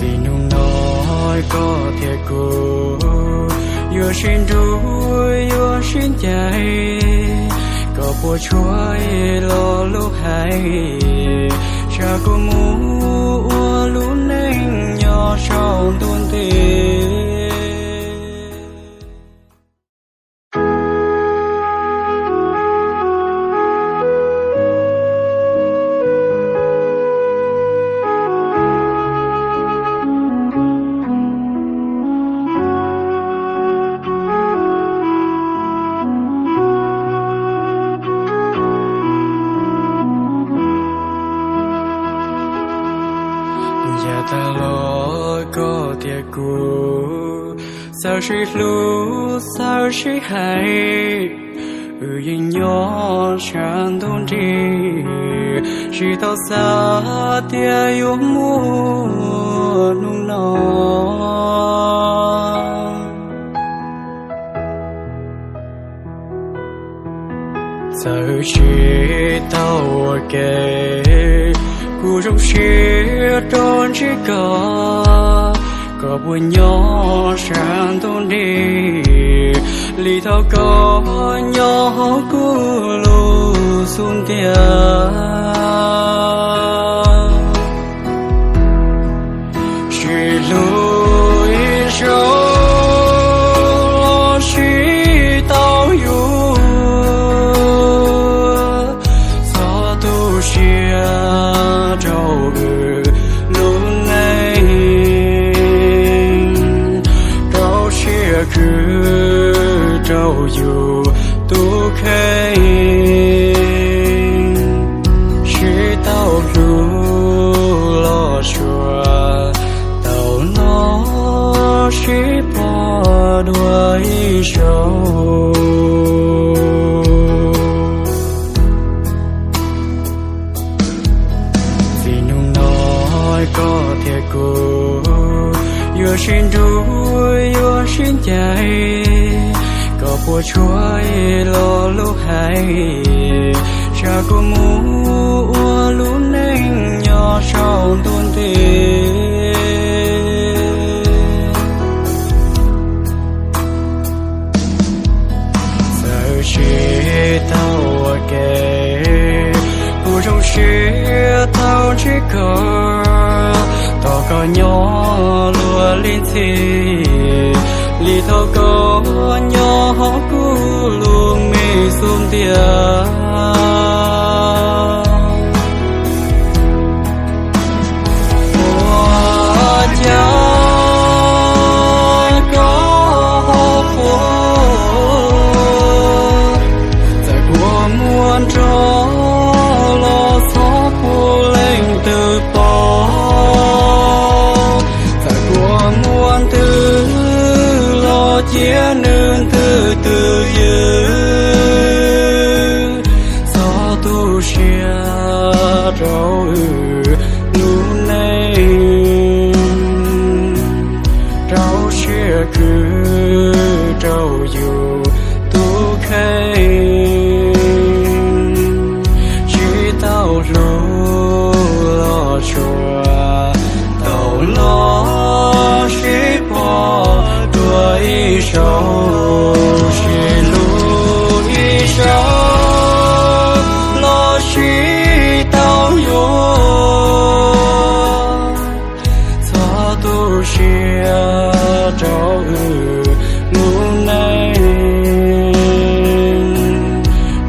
Txij hnub no koj thiab kuv yuav sib nrug yuav sib ncaim, koj puas tshua los lus hais, tsam kuv mus ua lub neej nyob saum ntuj nti. Yav tag los koj thiab kuv txawj sib hlub txawj sib hais, wb yeej nyob sab ntuj nrig, tsis tau xav tias yuav muaj hnub no. Txawm tsis tau ua ke, kuv zoo siab rau ntsib koj, koj puas nyob sab ntuj nrig, li thaum koj nyob hauv kuv lub xub ntiag. Sib hlub ib zaug los sib tau yuav, txhob tu siab rau wb lub neej, rau siab khwv rau yus tus kheej. Sib tau hlub los suav, tau los sib pom dua ib zaug. Txij hnub no koj thiab kuv yuav sib nrug yuav sib ncaim, koj puas tshua los lus hais, tsam kuv mus ua lub neej nyob saum ntuj nti. Txawm tsis tau ua ke, kuv zoo siab tau ntsib koj, tos koj nyob luag li ntxhi, li thaum koj nyob hauv kuv lub me xub ntiag. Ua cas koj ho quaj, txawm kua muag nrog los txhob pub leej twg pom, txawm kua muag ntws los cia nws ntws twj ywm. Txhob tu siab rau wb lub neej, rau siab khwv rau yus tus kheej. Sib tau hlub los suav, tau los sib pom dua ib zaug. Sib hlub ib zaug los sib tau yuav, txhob tu siab rau wb lub neej,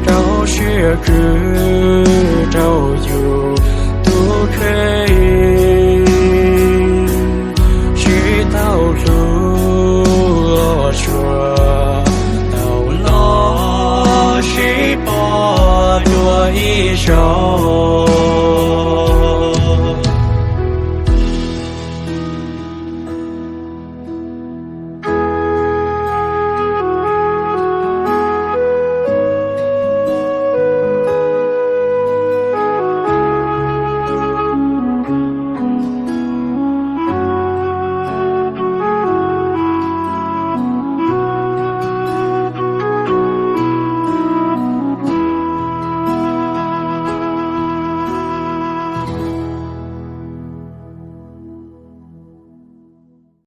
rau siab khwv rau yus tus kheej. Sib tau hlub los suav, tau los sib pom dua ib zaug.